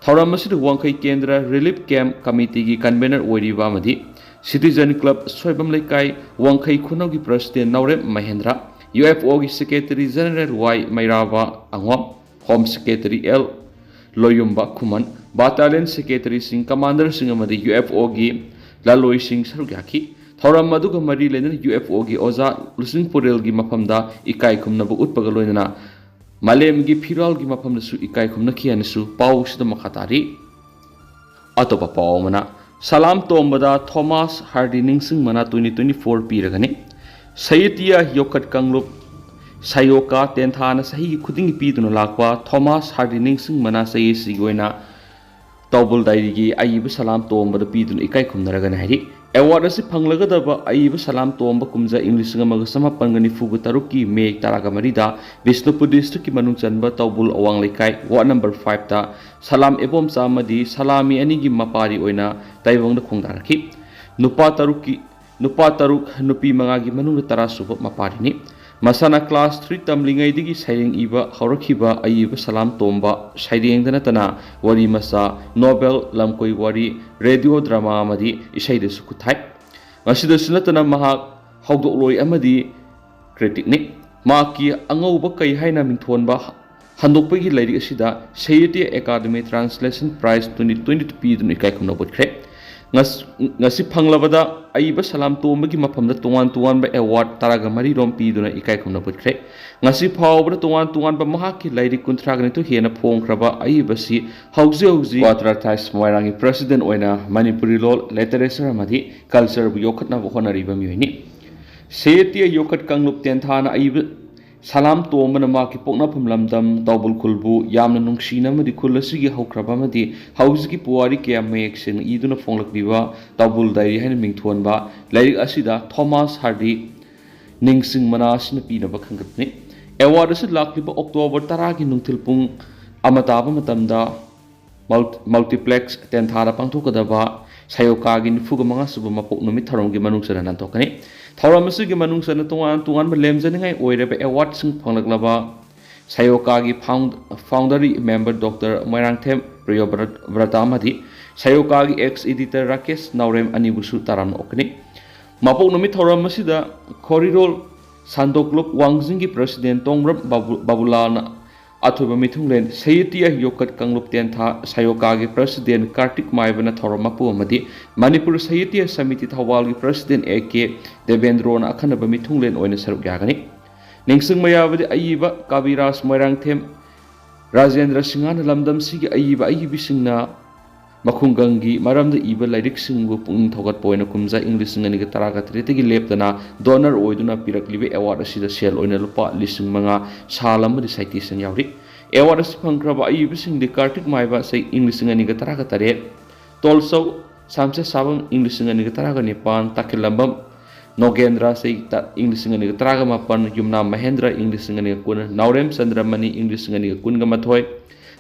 ꯊꯧꯔꯝ ꯑꯁꯤꯗ ꯋꯥꯡꯈꯩ ꯀꯦꯟꯗ꯭ꯔ ꯔꯤꯂꯤꯐ ꯀꯦꯝꯞ ꯀꯃꯤꯇꯤꯒꯤ ꯀꯟꯚꯦꯅꯔ ꯑꯣꯏꯔꯤꯕ ꯑꯃꯗꯤ ꯁꯤꯇꯤꯖꯟ ꯀ꯭ꯂꯕ ꯁꯣꯏꯕꯝ ꯂꯩꯀꯥꯏ ꯋꯥꯡꯈꯩ ꯈꯨꯅꯧꯒꯤ ꯄ꯭ꯔꯁꯤꯗꯦꯟ ꯅꯥꯎꯔꯦꯝ ꯃꯍꯦꯟꯗ꯭ꯔ, ꯌꯨ ꯑꯦꯐ ꯑꯣꯒꯤ ꯁꯦꯀ꯭ꯔꯦꯇꯔꯤ ꯖꯦꯅꯔꯦꯜ ꯋꯥꯏ ꯃꯩꯔꯥꯕ ꯑꯉꯣꯝ, ꯍꯣꯝ ꯁꯦꯀ꯭ꯔꯦꯇꯔꯤ ꯑꯦꯜ ꯂꯣꯌꯨꯝꯕ ꯈꯨꯃꯟ, ꯕꯥꯇꯥꯂꯤꯌꯟ ꯁꯦꯀ꯭ꯔꯦꯇꯔꯤꯁꯤꯡ, ꯀꯃꯥꯟꯗꯔꯁꯤꯡ ꯑꯃꯗꯤ ꯌꯨ ꯑꯦꯐ ꯑꯣꯒꯤ ꯂꯥꯂꯣꯏꯁꯤꯡ ꯁꯔꯨꯛ ꯌꯥꯈꯤ꯫ ꯊꯧꯔꯝ ꯑꯗꯨꯒ ꯃꯔꯤ ꯂꯩꯅꯅ ꯌꯨ ꯑꯦꯐ ꯑꯣꯒꯤ ꯑꯣꯖꯥ ꯂꯨꯆꯤꯡ ꯄꯨꯔꯦꯜꯒꯤ ꯃꯐꯝꯗ ꯏꯀꯥꯏ ꯈꯨꯝꯅꯕ ꯎꯠꯄꯒ ꯂꯣꯏꯅꯅ ꯃꯥꯂꯦꯝꯒꯤ ꯐꯤꯔꯥꯜꯒꯤ ꯃꯐꯝꯗꯁꯨ ꯏꯀꯥꯏ ꯈꯨꯝꯅꯈꯤ ꯍꯥꯏꯅꯁꯨ ꯄꯥꯎꯁꯤꯗ ꯃꯈꯥ ꯇꯥꯔꯤ꯫ ꯑꯇꯣꯞꯄ ꯄꯥꯎ ꯑꯃꯅ, ꯁꯂꯥꯝ ꯇꯣꯝꯕꯗ ꯊꯣꯃꯥꯁ ꯍꯥꯔꯗꯤ ꯅꯤꯡꯁꯤꯡ ꯃꯅꯥ twenty twenty-four ꯄꯤꯔꯒꯅꯤ꯫ ꯁꯍꯤꯇ꯭ꯌ ꯌꯣꯛꯈꯠ ꯀꯥꯡꯂꯨꯞ ꯁꯥꯌꯣꯀꯥ ꯇꯦꯟꯊꯥꯅ ꯆꯍꯤ ꯈꯨꯗꯤꯡꯒꯤ ꯄꯤꯗꯨꯅ ꯂꯥꯛꯄ ꯊꯣꯃꯥꯁ ꯍꯥꯔꯗꯤ ꯅꯤꯡꯁꯤꯡ ꯃꯅꯥ ꯆꯌꯦꯠꯁꯤꯒꯤ ꯑꯣꯏꯅ ꯇꯧꯕꯜ ꯗꯥꯏꯔꯤꯒꯤ ꯑꯏꯕ ꯁꯂꯥꯝ ꯇꯣꯝꯕꯗ ꯄꯤꯗꯨꯅ ꯏꯀꯥꯏ ꯈꯨꯝꯅꯔꯒꯅꯤ ꯍꯥꯏꯔꯤ꯫ ꯑꯦꯋꯥꯔꯗ ꯑꯁꯤ ꯐꯪꯂꯒꯗꯕ ꯑꯏꯕ ꯁꯂꯥꯝ ꯇꯣꯝꯕ ꯀꯨꯝꯖꯥ ꯏꯪ ꯂꯤꯁꯤꯡ ꯑꯃꯒ ꯆꯃꯥꯄꯟꯒ ꯅꯤꯐꯨꯒ ꯇꯔꯨꯛꯀꯤ ꯃꯦ ꯇꯔꯥꯒ ꯃꯔꯤꯗ ꯕꯤꯁꯅꯨꯄꯨꯔ ꯗꯤꯁꯇ꯭ꯔꯤꯛꯀꯤ ꯃꯅꯨꯡ ꯆꯟꯕ ꯇꯧꯕꯨꯜ ꯑꯋꯥꯡ ꯂꯩꯀꯥꯏ, ꯋꯥꯔꯗ ꯅꯝꯕꯔ ꯐꯥꯏꯚꯇ ꯁꯂꯥꯝ ꯏꯕꯣꯝꯆꯥ ꯑꯃꯗꯤ ꯁꯂꯥꯃꯤ ꯑꯅꯤꯒꯤ ꯃꯄꯥꯔꯤ ꯑꯣꯏꯅ ꯇꯥꯏꯕꯪꯗ ꯈꯣꯡꯗꯥꯔꯛꯈꯤ꯫ ꯅꯨꯄꯥ ꯇꯔꯨꯛꯀꯤ, ꯅꯨꯄꯥ ꯇꯔꯨꯛ, ꯅꯨꯄꯤ ꯃꯉꯥꯒꯤ ꯃꯅꯨꯡꯗ ꯇꯔꯥ ꯁꯨꯕ ꯃꯄꯥꯔꯤꯅꯤ꯫ ꯃꯁꯥꯅ ꯀ꯭ꯂꯥꯁ ꯊ꯭ꯔꯤ ꯇꯝꯂꯤꯉꯩꯗꯒꯤ ꯁꯩꯔꯦꯡ ꯏꯕ ꯍꯧꯔꯛꯈꯤꯕ ꯑꯏꯕ ꯁꯂꯥꯝ ꯇꯣꯝꯕ ꯁꯩꯔꯦꯡꯗ ꯅꯠꯇꯅ ꯋꯥꯔꯤ ꯃꯆꯥ, ꯅꯣꯕꯦꯜ, ꯂꯝꯀꯣꯏ ꯋꯥꯔꯤ, ꯔꯦꯗꯤꯑꯣ ꯗ꯭ꯔꯃꯥ ꯑꯃꯗꯤ ꯏꯁꯩꯗꯁꯨ ꯈꯨꯠ ꯊꯥꯏ꯫ ꯃꯁꯤꯗꯁꯨ ꯅꯠꯇꯅ ꯃꯍꯥꯛ ꯍꯧꯗꯣꯛꯂꯣꯏ ꯑꯃꯗꯤ ꯀ꯭ꯔꯤꯇꯤꯛꯅꯤ꯫ ꯃꯍꯥꯛꯀꯤ ꯑꯉꯧꯕ ꯀꯩ ꯍꯥꯏꯅ ꯃꯤꯡꯊꯣꯟꯕ ꯍꯟꯗꯣꯛꯄꯒꯤ ꯂꯥꯏꯔꯤꯛ ꯑꯁꯤꯗ Sahitya Akademi translation prize twenty twenty two ꯄꯤꯗꯨꯅ ꯏꯀꯥꯏ ꯈꯨꯝꯅꯕ ꯎꯠꯈ꯭ꯔꯦ꯫ ꯉꯁ-, ꯉꯁꯤ ꯐꯪꯂꯕꯗ ꯑꯏꯕ ꯁꯂꯥꯝ ꯇꯣꯝꯕꯒꯤ ꯃꯐꯝꯗ ꯇꯣꯉꯥꯟ ꯇꯣꯉꯥꯟꯕ ꯑꯦꯋꯥꯔꯗ ꯇꯔꯥꯒ ꯃꯔꯤ ꯔꯣꯝ ꯄꯤꯗꯨꯅ ꯏꯀꯥꯏ ꯈꯨꯝꯅꯕ ꯎꯠꯈ꯭ꯔꯦ꯫ ꯉꯁꯤ ꯐꯥꯎꯕꯗ ꯇꯣꯉꯥꯟ ꯇꯣꯉꯥꯟꯕ ꯃꯍꯥꯛꯀꯤ ꯂꯥꯏꯔꯤꯛ ꯀꯨꯟꯊ꯭ꯔꯥꯒ ꯅꯤꯊꯣꯏ ꯍꯦꯟꯅ ꯐꯣꯡꯈ꯭ꯔꯕ ꯑꯏꯕꯁꯤ ꯍꯧꯖꯤꯛ ꯍꯧꯖꯤꯛ ꯀ꯭ꯋꯥꯇ꯭ꯔꯥ ꯊꯥꯏꯁ ꯃꯣꯏꯔꯥꯡꯒꯤ ꯄ꯭ꯔꯁꯤꯗꯦꯟ ꯑꯣꯏꯅ ꯃꯅꯤꯄꯨꯔꯤ ꯂꯣꯜ ꯂꯤꯇꯔꯦꯆꯔ ꯑꯃꯗꯤ ꯀꯜꯆꯔꯕꯨ ꯌꯣꯛꯈꯠꯅꯕ ꯍꯣꯠꯅꯔꯤꯕ ꯃꯤꯑꯣꯏꯅꯤ꯫ ꯁꯥꯍꯤꯇ꯭ꯌ ꯌꯣꯛꯈꯠ ꯀꯥꯡꯂꯨꯞ ꯇꯦꯟꯊꯥꯅ ꯑꯏꯕ ꯁꯂꯥꯝ ꯇꯣꯝꯕꯅ ꯃꯍꯥꯛꯀꯤ ꯄꯣꯛꯅꯐꯝ ꯂꯝꯗꯝ ꯇꯧꯕꯨꯜ ꯈꯨꯜꯕꯨ ꯌꯥꯝꯅ ꯅꯨꯡꯁꯤꯅ ꯑꯃꯗꯤ ꯈꯨꯜ ꯑꯁꯤꯒꯤ ꯍꯧꯈ꯭ꯔꯕ ꯑꯃꯗꯤ ꯍꯧꯖꯤꯛꯀꯤ ꯄꯨꯋꯥꯔꯤ ꯀꯌꯥ ꯃꯌꯦꯛ ꯁꯦꯡꯅ ꯏꯗꯨꯅ ꯐꯣꯡꯂꯛꯂꯤꯕ ꯇꯧꯕꯨꯜ ꯗꯥꯏꯔꯤ ꯍꯥꯏꯅ ꯃꯤꯡꯊꯣꯟꯕ ꯂꯥꯏꯔꯤꯛ ꯑꯁꯤꯗ ꯊꯣꯃꯥꯁ ꯍꯥꯔꯗꯤ ꯅꯤꯡꯁꯤꯡ ꯃꯅꯥ ꯑꯁꯤꯅ ꯄꯤꯅꯕ ꯈꯟꯒꯠꯄꯅꯤ꯫ ꯑꯦꯋꯥꯔꯗ ꯑꯁꯤ ꯂꯥꯛꯂꯤꯕ ꯑꯣꯛꯇꯣꯕꯔ ꯇꯔꯥꯒꯤ ꯅꯨꯡꯊꯤꯜ ꯄꯨꯡ ꯑꯃ ꯇꯥꯕ ꯃꯇꯝꯗ ꯃꯜ-, ꯃꯜꯇꯤꯄ꯭ꯂꯦꯛꯁ ꯇꯦꯟꯊꯥꯗ ꯄꯥꯡꯊꯣꯛꯀꯗꯕ ꯁꯥꯌꯣꯀꯥꯒꯤ ꯅꯤꯐꯨꯒ ꯃꯉꯥ ꯁꯨꯕ ꯃꯄꯣꯛ ꯅꯨꯃꯤꯠ ꯊꯧꯔꯝꯒꯤ ꯃꯅꯨꯡ ꯆꯟꯅ ꯂꯥꯟꯊꯣꯛꯀꯅꯤ꯫ ꯊꯧꯔꯝ ꯑꯁꯤꯒꯤ ꯃꯅꯨꯡ ꯆꯟꯅ ꯇꯣꯉꯥꯟ ꯇꯣꯉꯥꯟꯕ ꯂꯦꯝꯖꯅꯤꯡꯉꯥꯏ ꯑꯣꯏꯔꯕ ꯑꯦꯋꯥꯔꯗꯁꯤꯡ ꯐꯪꯂꯛꯂꯕ ꯁꯥꯌꯣꯀꯥꯒꯤ ꯐꯥꯎꯟ-, ꯐꯥꯎꯟꯗꯔꯤ ꯃꯦꯝꯕꯔ ꯗꯣꯛꯇꯔ ꯃꯣꯏꯔꯥꯡꯊꯦꯝ ꯄ꯭ꯔꯤꯌꯣꯕ꯭ꯔꯠ-, ꯕ꯭ꯔꯇꯥ ꯑꯃꯗꯤ ꯁꯥꯌꯣꯀꯥꯒꯤ ꯑꯦꯛꯁ ꯏꯗꯤꯇꯔ ꯔꯥꯀꯦꯁ ꯅꯥꯎꯔꯦꯝ ꯑꯅꯤꯕꯨꯁꯨ ꯇꯔꯥꯝꯅ ꯑꯣꯛꯀꯅꯤ꯫ ꯃꯄꯣꯛ ꯅꯨꯃꯤꯠ ꯊꯧꯔꯝ ꯑꯁꯤꯗ ꯈꯣꯔꯤꯔꯣꯜ ꯁꯥꯟꯗꯣꯛꯂꯨꯞ ꯋꯥꯡꯖꯤꯡꯒꯤ ꯄ꯭ꯔꯁꯤꯗꯦꯟ ꯇꯣꯡꯕ꯭ꯔꯝ ꯕꯥꯕꯨ-, ꯕꯥꯕꯨꯂꯥꯜꯅ ꯑꯊꯣꯏꯕ ꯃꯤꯊꯨꯡꯂꯦꯟ ꯁꯥꯍꯤꯇ꯭ꯌ ꯌꯣꯛꯈꯠ ꯀꯥꯡꯂꯨꯞ ꯇꯦꯟꯊꯥ ꯁꯥꯌꯣꯀꯥꯒꯤ ꯄ꯭ꯔꯁꯤꯗꯦꯟ ꯀꯥꯔꯇꯤꯛ ꯃꯥꯏꯕꯅ ꯊꯧꯔꯝ ꯃꯄꯨ ꯑꯃꯗꯤ ꯃꯅꯤꯄꯨꯔ ꯁꯥꯍꯤꯇ꯭ꯌ ꯁꯃꯤꯇꯤ ꯊꯧꯕꯥꯜꯒꯤ ꯄ꯭ꯔꯁꯤꯗꯦꯟ ꯑꯦ ꯀꯦ ꯗꯦꯕꯦꯟꯗ꯭ꯔꯣꯅ ꯑꯈꯟꯅꯕ ꯃꯤꯊꯨꯡꯂꯦꯟ ꯑꯣꯏꯅ ꯁꯔꯨꯛ ꯌꯥꯒꯅꯤ꯫ ꯅꯤꯡꯁꯤꯡꯕ ꯌꯥꯕꯗꯤ ꯑꯏꯕ ꯀꯕꯤꯔꯥꯖ ꯃꯣꯏꯔꯥꯡꯊꯦꯝ ꯔꯥꯖꯦꯟꯗ꯭ꯔ ꯁꯤꯡꯍꯅ ꯂꯝꯗꯝꯁꯤꯒꯤ ꯑꯏꯕ ꯑꯏꯕꯤꯁꯤꯡꯅ ꯃꯈꯨꯡꯒꯪꯒꯤ ꯃꯔꯝꯗ ꯏꯕ ꯂꯥꯏꯔꯤꯛꯁꯤꯡꯕꯨ ꯄꯨꯛꯅꯤꯡ ꯊꯧꯒꯠꯄ ꯑꯣꯏꯅ ꯀꯨꯝꯖꯥ ꯏꯪ ꯂꯤꯁꯤꯡ ꯑꯅꯤꯒ ꯇꯔꯥꯒ ꯇꯔꯦꯠꯇꯒꯤ ꯂꯦꯞꯇꯅ ꯗꯣꯅꯔ ꯑꯣꯏꯗꯨꯅ ꯄꯤꯔꯛꯂꯤꯕ ꯑꯦꯋꯥꯔꯗ ꯑꯁꯤꯗ ꯁꯦꯜ ꯑꯣꯏꯅ ꯂꯨꯄꯥ ꯂꯤꯁꯤꯡ ꯃꯉꯥ, ꯁꯥꯜ ꯑꯃꯗꯤ citation ꯌꯥꯎꯔꯤ꯫ ꯑꯦꯋꯥꯔꯗ ꯑꯁꯤ ꯐꯪꯈ꯭ꯔꯕ ꯑꯏꯕꯁꯤꯡꯗꯤ ꯀꯥꯔꯇꯤꯛ ꯃꯥꯏꯕ ꯆꯍꯤ ꯏꯪ ꯂꯤꯁꯤꯡ ꯑꯅꯤꯒ ꯇꯔꯥꯒ ꯇꯔꯦꯠ, ꯇꯣꯜꯆꯧ ꯁꯥꯝꯆꯦꯠ ꯁꯥꯕꯝ ꯏꯪ ꯂꯤꯁꯤꯡ ꯑꯅꯤꯒ ꯇꯔꯥꯒ ꯅꯤꯄꯥꯟ, ꯇꯥꯈꯤꯜꯂꯝꯕꯝ ꯅꯣꯒꯦꯟꯗ꯭ꯔ ꯆꯍꯤ ꯇ-, ꯏꯪ ꯂꯤꯁꯤꯡ ꯑꯅꯤꯒ ꯇꯔꯥꯒ ꯃꯥꯄꯟ, ꯌꯨꯝꯅꯥꯝ ꯃꯍꯦꯟꯗ꯭ꯔ ꯏꯪ ꯂꯤꯁꯤꯡ ꯑꯅꯤꯒ ꯀꯨꯟ, ꯅꯥꯎꯔꯦꯝ ꯆꯟꯗ꯭ꯔꯃꯅꯤ ꯏꯪ ꯂꯤꯁꯤꯡ ꯑꯅꯤꯒ ꯀꯨꯟꯒ ꯃꯥꯊꯣꯏ,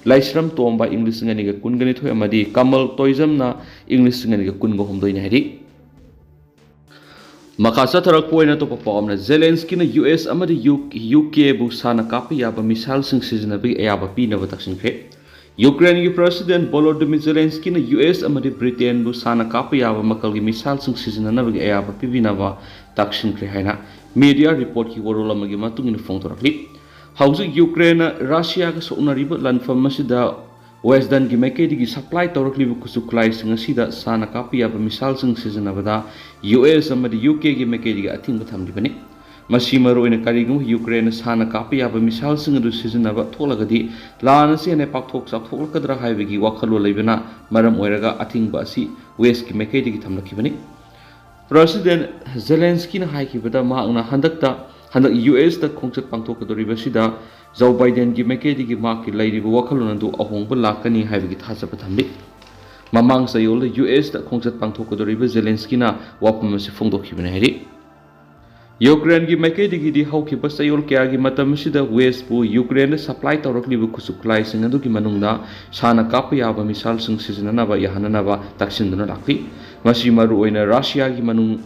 ꯂꯥꯏꯁ꯭ꯔꯝ ꯇꯣꯝꯕ ꯏꯪ ꯂꯤꯁꯤꯡ ꯑꯅꯤꯒ ꯀꯨꯟꯒ ꯅꯤꯊꯣꯏ ꯑꯃꯗꯤ ꯀꯃꯜ ꯇꯣꯏꯖꯝꯅ ꯏꯪ ꯂꯤꯁꯤꯡ ꯑꯅꯤꯒ ꯀꯨꯟꯒ ꯍꯨꯝꯗꯣꯏꯅꯤ ꯍꯥꯏꯔꯤ꯫ ꯃꯈꯥ ꯆꯠꯊꯔꯛꯄ ꯑꯣꯏꯅ ꯑꯇꯣꯞꯄ ꯄꯥꯎ ꯑꯃꯅ, ꯖꯦꯂꯦꯟꯁꯀꯤꯅ ꯌꯨ ꯑꯦꯁ ꯑꯃꯗꯤ ꯌꯨ, ꯌꯨ ꯀꯦꯕꯨ ꯁꯥꯟꯅ ꯀꯥꯞꯄ ꯌꯥꯕ ꯃꯤꯁꯥꯏꯜꯁꯤꯡ ꯁꯤꯖꯤꯟꯅꯕꯒꯤ ꯑꯌꯥꯕ ꯄꯤꯅꯕ ꯇꯛꯁꯤꯟꯈ꯭ꯔꯦ꯫ ꯌꯨꯀ꯭ꯔꯦꯟꯒꯤ ꯄ꯭ꯔꯁꯤꯗꯦꯟ ꯚꯣꯂꯣꯗꯤꯃꯤꯔ ꯖꯦꯂꯦꯟꯁꯀꯤꯅ ꯌꯨ ꯑꯦꯁ ꯑꯃꯗꯤ ꯕ꯭ꯔꯤꯇꯦꯟꯕꯨ ꯁꯥꯟꯅ ꯀꯥꯞꯄ ꯌꯥꯕ ꯃꯈꯜꯒꯤ ꯃꯤꯁꯥꯏꯜꯁꯤꯡ ꯁꯤꯖꯤꯟꯅꯅꯕꯒꯤ ꯑꯌꯥꯕ ꯄꯤꯕꯤꯅꯕ ꯇꯛꯁꯤꯟꯈ꯭ꯔꯦ ꯍꯥꯏꯅ ꯃꯦꯗꯤꯌꯥ ꯔꯤꯄꯣꯔꯠꯀꯤ ꯋꯥꯔꯣꯜ ꯑꯃꯒꯤ ꯃꯇꯨꯡ ꯏꯟꯅ ꯐꯣꯡꯗꯣꯔꯛꯂꯤ꯫ ꯍꯧꯖꯤꯛ ꯌꯨꯀ꯭ꯔꯦꯟꯅ ꯔꯁꯤꯌꯥꯒ ꯁꯣꯛꯅꯔꯤꯕ ꯂꯥꯟꯐꯝ ꯑꯁꯤꯗ ꯋꯦꯁꯇꯔꯟꯒꯤ ꯃꯥꯏꯀꯩꯗꯒꯤ ꯁꯄ꯭ꯂꯥꯏ ꯇꯧꯔꯛꯂꯤꯕ ꯈꯨꯠꯁꯨ ꯈꯨꯠꯂꯥꯏꯁꯤꯡ ꯑꯁꯤꯗ ꯁꯥꯟꯅ ꯀꯥꯞꯄ ꯌꯥꯕ ꯃꯤꯁꯥꯏꯜꯁꯤꯡ ꯁꯤꯖꯤꯟꯅꯕꯗ ꯌꯨ ꯑꯦꯁ ꯑꯃꯗꯤ ꯌꯨ ꯀꯦꯒꯤ ꯃꯥꯏꯀꯩꯗꯒꯤ ꯑꯊꯤꯡꯕ ꯊꯝꯂꯤꯕꯅꯤ꯫ ꯃꯁꯤ ꯃꯔꯨꯑꯣꯏꯅ ꯀꯔꯤꯒꯨꯝꯕ ꯌꯨꯀ꯭ꯔꯦꯟꯅ ꯁꯥꯟꯅ ꯀꯥꯞꯄ ꯌꯥꯕ ꯃꯤꯁꯥꯏꯜꯁꯤꯡ ꯑꯗꯨ ꯁꯤꯖꯤꯟꯅꯕ ꯊꯣꯛꯂꯒꯗꯤ ꯂꯥꯟ ꯑꯁꯤ ꯍꯦꯟꯅ ꯄꯥꯛꯊꯣꯛ ꯆꯥꯎꯊꯣꯛꯂꯛꯀꯗ꯭ꯔꯥ ꯍꯥꯏꯕꯒꯤ ꯋꯥꯈꯜꯂꯣꯟ ꯂꯩꯕꯅ ꯃꯔꯝ ꯑꯣꯏꯔꯒ ꯑꯊꯤꯡꯕ ꯑꯁꯤ ꯋꯦꯁꯀꯤ ꯃꯥꯏꯀꯩꯗꯒꯤ ꯊꯝꯂꯛꯈꯤꯕꯅꯤ꯫ ꯄ꯭ꯔꯁꯤꯗꯦꯟ ꯖꯦꯂꯦꯟꯁꯀꯤꯅ ꯍꯥꯏꯈꯤꯕꯗ, ꯃꯍꯥꯛꯅ ꯍꯟꯗꯛꯇ, ꯍꯟꯗꯛ ꯌꯨ ꯑꯦꯁꯇ ꯈꯣꯡꯆꯠ ꯄꯥꯡꯊꯣꯛꯀꯗꯧꯔꯤꯕꯁꯤꯗ ꯖꯣ ꯕꯥꯏꯗꯦꯟꯒꯤ ꯃꯥꯏꯀꯩꯗꯒꯤ ꯃꯍꯥꯛꯀꯤ ꯂꯩꯔꯤꯕ ꯋꯥꯈꯜꯂꯣꯟ ꯑꯗꯨ ꯑꯍꯣꯡꯕ ꯂꯥꯛꯀꯅꯤ ꯍꯥꯏꯕꯒꯤ ꯊꯥꯖꯕ ꯊꯝꯂꯤ꯫ ꯃꯃꯥꯡ ꯆꯌꯣꯜꯗ ꯌꯨ ꯑꯦꯁꯇ ꯈꯣꯡꯆꯠ ꯄꯥꯡꯊꯣꯛꯀꯗꯧꯔꯤꯕ ꯖꯦꯂꯦꯟꯁꯀꯤꯅ ꯋꯥꯐꯝ ꯑꯁꯤ ꯐꯣꯡꯗꯣꯛꯈꯤꯕꯅꯤ ꯍꯥꯏꯔꯤ꯫ ꯌꯨꯀ꯭ꯔꯦꯟꯒꯤ ꯃꯥꯏꯀꯩꯗꯒꯤꯗꯤ ꯍꯧꯈꯤꯕ ꯆꯌꯣꯜ ꯀꯌꯥꯒꯤ ꯃꯇꯝ ꯑꯁꯤꯗ ꯋꯦꯁꯄꯨ ꯌꯨꯀ꯭ꯔꯦꯟꯗ ꯁꯄ꯭ꯂꯥꯏ ꯇꯧꯔꯛꯂꯤꯕ ꯈꯨꯠꯁꯨ ꯈꯨꯠꯂꯥꯏꯁꯤꯡ ꯑꯗꯨꯒꯤ ꯃꯅꯨꯡꯗ ꯁꯥꯟꯅ ꯀꯥꯞꯄ ꯌꯥꯕ ꯃꯤꯁꯥꯏꯜꯁꯤꯡ ꯁꯤꯖꯤꯟꯅꯅꯕ ꯌꯥꯍꯟꯅꯅꯕ ꯇꯛꯁꯤꯟꯗꯨꯅ ꯂꯥꯛꯂꯤ꯫ ꯃꯁꯤ ꯃꯔꯨꯑꯣꯏꯅ ꯔꯁꯤꯌꯥꯒꯤ ꯃꯅꯨꯡ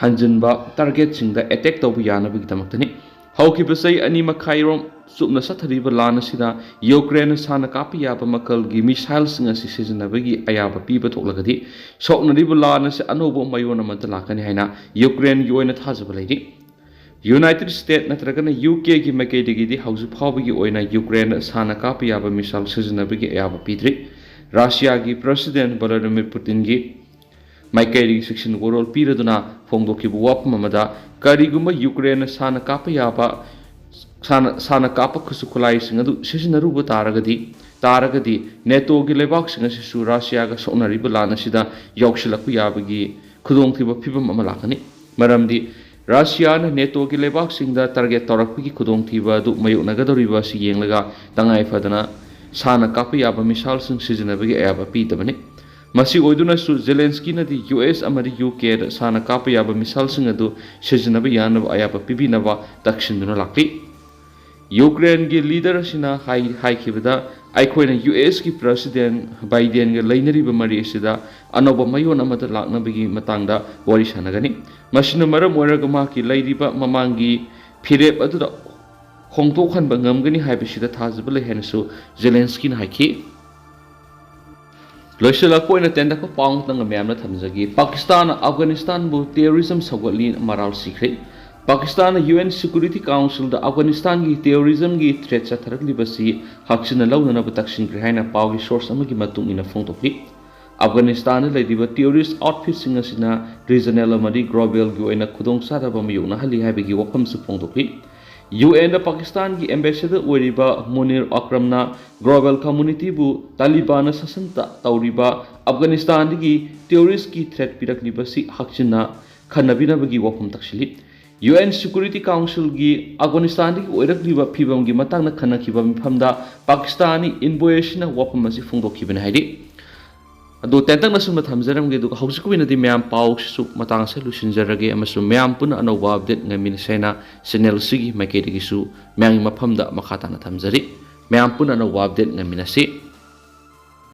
ꯍꯟꯖꯤꯟꯕ ꯇꯥꯔꯒꯦꯠꯁꯤꯡꯗ ꯑꯦꯇꯦꯛ ꯇꯧꯕ ꯌꯥꯅꯕꯒꯤꯗꯃꯛꯇꯅꯤ꯫ ꯍꯧꯈꯤꯕ ꯆꯍꯤ ꯑꯅꯤ ꯃꯈꯥꯏꯔꯣꯝ ꯆꯨꯞꯅ ꯆꯠꯊꯔꯤꯕ ꯂꯥꯟ ꯑꯁꯤꯗ ꯌꯨꯀ꯭ꯔꯦꯟꯅ ꯁꯥꯟꯅ ꯀꯥꯞꯄ ꯌꯥꯕ ꯃꯈꯜꯒꯤ ꯃꯤꯁꯥꯏꯜꯁꯤꯡ ꯑꯁꯤ ꯁꯤꯖꯤꯟꯅꯕꯒꯤ ꯑꯌꯥꯕ ꯄꯤꯕ ꯊꯣꯛꯂꯒꯗꯤ, ꯁꯣꯛꯅꯔꯤꯕ ꯂꯥꯟ ꯑꯁꯤ ꯑꯅꯧꯕ ꯃꯌꯣꯟ ꯑꯃꯗ ꯂꯥꯛꯀꯅꯤ ꯍꯥꯏꯅ ꯌꯨꯀ꯭ꯔꯦꯟꯒꯤ ꯑꯣꯏꯅ ꯊꯥꯖꯕ ꯂꯩꯔꯤ꯫ ꯌꯨꯅꯥꯏꯇꯦꯗ ꯁ꯭ꯇꯦꯠ ꯅꯠꯇ꯭ꯔꯒꯅ ꯌꯨ ꯀꯦꯒꯤ ꯃꯥꯏꯀꯩꯗꯒꯤꯗꯤ ꯍꯧꯖꯤꯛ ꯐꯥꯎꯕꯒꯤ ꯑꯣꯏꯅ ꯌꯨꯀ꯭ꯔꯦꯟꯗ ꯁꯥꯟꯅ ꯀꯥꯞꯄ ꯌꯥꯕ ꯃꯤꯁꯥꯏꯜ ꯁꯤꯖꯤꯟꯅꯕꯒꯤ ꯑꯌꯥꯕ ꯄꯤꯗ꯭ꯔꯤ꯫ ꯔꯁꯤꯌꯥꯒꯤ ꯄ꯭ꯔꯁꯤꯗꯦꯟ ꯚ꯭ꯂꯥꯗꯤꯃꯤꯔ ꯄꯨꯇꯤꯟꯒꯤ ꯃꯥꯏꯀꯩꯗꯒꯤ ꯆꯦꯛꯁꯤꯟ ꯋꯥꯔꯣꯜ ꯄꯤꯔꯗꯨꯅ ꯐꯣꯡꯗꯣꯛꯈꯤꯕ ꯋꯥꯐꯝ ꯑꯃꯗ, ꯀꯔꯤꯒꯨꯝꯕ ꯌꯨꯀ꯭ꯔꯦꯟꯅ ꯁꯥꯟꯅ ꯀꯥꯞꯄ ꯌꯥꯕ, ꯁꯥꯟꯅ, ꯁꯥꯟꯅ ꯀꯥꯞꯄ ꯈꯨꯠꯁꯨ ꯈꯨꯠꯂꯥꯏꯁꯤꯡ ꯑꯗꯨ ꯁꯤꯖꯤꯟꯅꯔꯨꯕ ꯇꯥꯔꯒꯗꯤ, ꯇꯥꯔꯒꯗꯤ ꯅꯦꯇꯣꯒꯤ ꯂꯩꯕꯥꯛꯁꯤꯡ ꯑꯁꯤꯁꯨ ꯔꯁꯤꯌꯥꯒ ꯁꯣꯛꯅꯔꯤꯕ ꯂꯥꯟ ꯑꯁꯤꯗ ꯌꯥꯎꯁꯤꯜꯂꯛꯄ ꯌꯥꯕꯒꯤ ꯈꯨꯗꯣꯡꯊꯤꯕ ꯐꯤꯕꯝ ꯑꯃ ꯂꯥꯛꯀꯅꯤ꯫ ꯃꯔꯝꯗꯤ ꯔꯁꯤꯌꯥꯅ ꯅꯦꯇꯣꯒꯤ ꯂꯩꯕꯥꯛꯁꯤꯡꯗ ꯇꯥꯔꯒꯦꯠ ꯇꯧꯔꯛꯄꯒꯤ ꯈꯨꯗꯣꯡꯊꯤꯕ ꯑꯗꯨ ꯃꯥꯌꯣꯛꯅꯒꯗꯧꯔꯤꯕ ꯑꯁꯤ ꯌꯦꯡꯂꯒ, ꯇꯉꯥꯏ ꯐꯗꯅ ꯁꯥꯟꯅ ꯀꯥꯞꯄ ꯌꯥꯕ ꯃꯤꯁꯥꯏꯜꯁꯤꯡ ꯁꯤꯖꯤꯟꯅꯕꯒꯤ ꯑꯌꯥꯕ ꯄꯤꯗꯕꯅꯤ꯫ ꯃꯁꯤ ꯑꯣꯏꯗꯨꯅꯁꯨ, ꯖꯦꯂꯦꯟꯁꯀꯤꯅꯗꯤ ꯌꯨ ꯑꯦꯁ ꯑꯃꯗꯤ ꯌꯨ ꯀꯦꯗ ꯁꯥꯟꯅ ꯀꯥꯞꯄ ꯌꯥꯕ ꯃꯤꯁꯥꯏꯜꯁꯤꯡ ꯑꯗꯨ ꯁꯤꯖꯤꯟꯅꯕ ꯌꯥꯅꯕ ꯑꯌꯥꯕ ꯄꯤꯕꯤꯅꯕ ꯇꯛꯁꯤꯟꯗꯨꯅ ꯂꯥꯛꯂꯤ꯫ ꯌꯨꯀ꯭ꯔꯦꯟꯒꯤ ꯂꯤꯗꯔ ꯑꯁꯤꯅ ꯍꯥꯏ-, ꯍꯥꯏꯈꯤꯕꯗ, "ꯑꯩꯈꯣꯏꯅ ꯌꯨ ꯑꯦꯁꯀꯤ ꯄ꯭ꯔꯁꯤꯗꯦꯟ ꯕꯥꯏꯗꯦꯟꯒ ꯂꯩꯅꯔꯤꯕ ꯃꯔꯤ ꯑꯁꯤꯗ ꯑꯅꯧꯕ ꯃꯌꯣꯟ ꯑꯃꯗ ꯂꯥꯛꯅꯕꯒꯤ ꯃꯇꯥꯡꯗ ꯋꯥꯔꯤ ꯁꯥꯟꯅꯒꯅꯤ꯫ ꯃꯁꯤꯅ ꯃꯔꯝ ꯑꯣꯏꯔꯒ ꯃꯍꯥꯛꯀꯤ ꯂꯩꯔꯤꯕ ꯃꯃꯥꯡꯒꯤ ꯐꯤꯔꯦꯞ ꯑꯗꯨꯗ ꯍꯣꯡꯗꯣꯛꯍꯟꯕ ꯉꯝꯒꯅꯤ ꯍꯥꯏꯕꯁꯤꯗ ꯊꯥꯖꯕ ꯂꯩ" ꯍꯥꯏꯅꯁꯨ ꯖꯦꯂꯦꯟꯁꯀꯤꯅ ꯍꯥꯏꯈꯤ꯫ ꯂꯣꯏꯁꯤꯜꯂꯛꯄ ꯑꯣꯏꯅ ꯇꯦꯟꯇꯛꯄ ꯄꯥꯎ ꯑꯃꯇꯪꯒ ꯃꯌꯥꯝꯅ ꯊꯝꯖꯒꯦ꯫ ꯄꯥꯀꯤꯁꯇꯥꯟꯅ ꯑꯐꯒꯥꯅꯤꯁꯇꯥꯟꯕꯨ terrorism ꯁꯧꯒꯠꯂꯤ, ꯃꯔꯥꯜ ꯁꯤꯈ꯭ꯔꯦ꯫ ꯄꯥꯀꯤꯁꯇꯥꯟꯅ ꯌꯨ ꯑꯦꯟ Security Councilꯗ ꯑꯐꯒꯥꯅꯤꯁꯇꯥꯟꯒꯤ terrorismꯒꯤ threat ꯆꯠꯊꯔꯛꯂꯤꯕꯁꯤ ꯍꯛꯆꯤꯟꯅ ꯂꯧꯅꯅꯕ ꯇꯛꯁꯤꯟꯈ꯭ꯔꯦ ꯍꯥꯏꯅ ꯄꯥꯎꯒꯤ source ꯑꯃꯒꯤ ꯃꯇꯨꯡ ꯏꯟꯅ ꯐꯣꯡꯗꯣꯛꯂꯤ꯫ ꯑꯐꯒꯥꯅꯤꯁꯇꯥꯟꯗ ꯂꯩꯔꯤꯕ terrorist outfitꯁꯤꯡ ꯑꯁꯤꯅ regional ꯑꯃꯗꯤ globalꯒꯤ ꯑꯣꯏꯅ ꯈꯨꯗꯣꯡꯆꯥꯗꯕ ꯃꯥꯌꯣꯛꯅꯍꯜꯂꯤ ꯍꯥꯏꯕꯒꯤ ꯋꯥꯐꯝꯁꯨ ꯐꯣꯡꯗꯣꯛꯂꯤ꯫ ꯌꯨ ꯑꯦꯟꯗ ꯄꯥꯀꯤꯁꯇꯥꯟꯒꯤ ambassador ꯑꯣꯏꯔꯤꯕ ꯃꯨꯅꯤꯔ ꯑꯀꯔꯝꯅ global communityꯕꯨ ꯇꯥꯂꯤꯕꯥꯟꯅ ꯁꯥꯁꯟ ꯇ-, ꯇꯧꯔꯤꯕ ꯑꯐꯒꯥꯅꯤꯁꯇꯥꯟꯗꯒꯤ terroristꯀꯤ threat ꯄꯤꯔꯛꯂꯤꯕꯁꯤ ꯍꯛꯆꯤꯟꯅ ꯈꯟꯅꯕꯤꯅꯕꯒꯤ ꯋꯥꯐꯝ ꯇꯛꯁꯤꯜꯂꯤ꯫ ꯌꯨ ꯑꯦꯟ Security Councilꯒꯤ ꯑꯐꯒꯥꯅꯤꯁꯇꯥꯟꯗꯒꯤ ꯑꯣꯏꯔꯛꯂꯤꯕ ꯐꯤꯕꯝꯒꯤ ꯃꯇꯥꯡꯗ ꯈꯟꯅꯈꯤꯕ ꯃꯤꯐꯝꯗ ꯄꯥꯀꯤꯁꯇꯥꯅꯤ envoy ꯑꯁꯤꯅ ꯋꯥꯐꯝ ꯑꯁꯤ ꯐꯣꯡꯗꯣꯛꯈꯤꯕꯅꯤ ꯍꯥꯏꯔꯤ꯫ ꯑꯗꯣ ꯇꯦꯟꯇꯛꯅ ꯁꯨꯝꯅ ꯊꯝꯖꯔꯝꯒꯦ, ꯑꯗꯨꯒ ꯍꯧꯖꯤꯛꯀꯤ ꯑꯣꯏꯅꯗꯤ ꯃꯌꯥꯝ ꯄꯥꯎꯁꯤꯁꯨ ꯃꯇꯥꯡ ꯑꯁꯤꯗ ꯂꯣꯏꯁꯤꯟꯖꯔꯒꯦ, ꯑꯃꯁꯨꯡ ꯃꯌꯥꯝ ꯄꯨꯟꯅ ꯑꯅꯧꯕ update ꯉꯥꯏꯃꯤꯟꯅꯁꯦ ꯍꯥꯏꯅ channel ꯑꯁꯤꯒꯤ ꯃꯥꯏꯀꯩꯗꯒꯤꯁꯨ ꯃꯌꯥꯝꯒꯤ ꯃꯐꯝꯗ ꯃꯈꯥ ꯇꯥꯅ ꯊꯝꯖꯔꯤ꯫ ꯃꯌꯥꯝ ꯄꯨꯟꯅ ꯑꯅꯧꯕ update ꯉꯥꯏꯃꯤꯟꯅꯁꯤ꯫